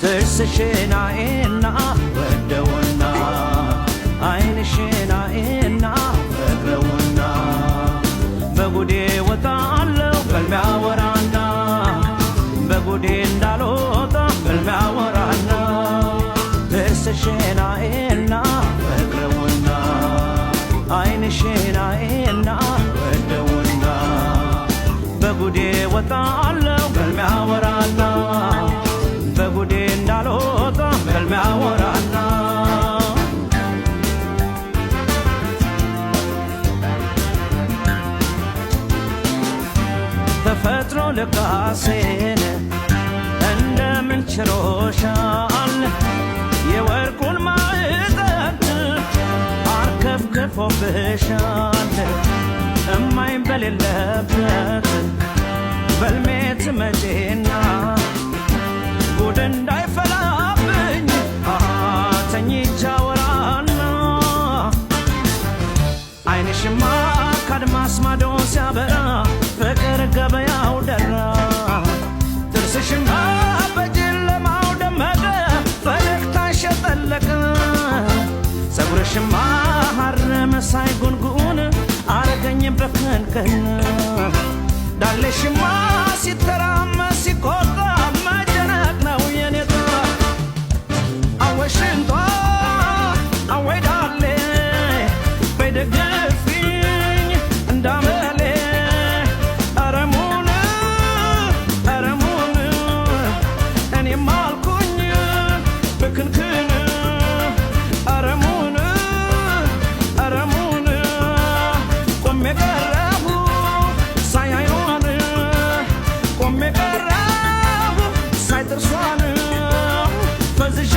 ጥርስሽን አይና ወደውና ዓይንሽን አይና ፈቅረውና በጉዴ ወጣለው በልሜ አወራና በጉዴ እንዳልወጣ በልሜ አወራና ጥርስሽን አይና ፈቅረውና ዓይንሽን አይና ወደውና በጉዴ ወጣለው በልሜ አወራና በጉዴ እንዳልወጣ በልሜ አወራና። ተፈጥሮ ልቃሴን እንደምን ችሮሻል የወርቁን ማዕጠንት አርከፍክፎብሻል። እማኝ በሌለበት በልሜ ትመጪና ጉድ እንዳይፈላብኝ ተኝቻ ወራና ዓይንሽማ ካድማስ ማዶ ሲያበራ ፍቅር ገበያው ደራ። ጥርስሽማ በጨለማው ደመቀ ፈገግታሽ የጠለቀ። ፀጉርሽማ ሐር መሳይ ጉንጉን አረገኝ በክንክን። ዳሌሽማ ሲተራመስ ሲቆጣ መጨነቅ ነው የኔታ። አወይ ሽንጧ አወይ ዳሌ በይደግፊኝ እንዳመሌ። ኧረ ሙን ኧረ ሙን እኔም አልኩኝ ብክንክን። ኧረ ሙን ኧረ ሙን ቆሜ ቀረሁ ሳይ አይኗን ቆሜ ቀረሁ ሳይ ጥርሷን ፈዝዣ።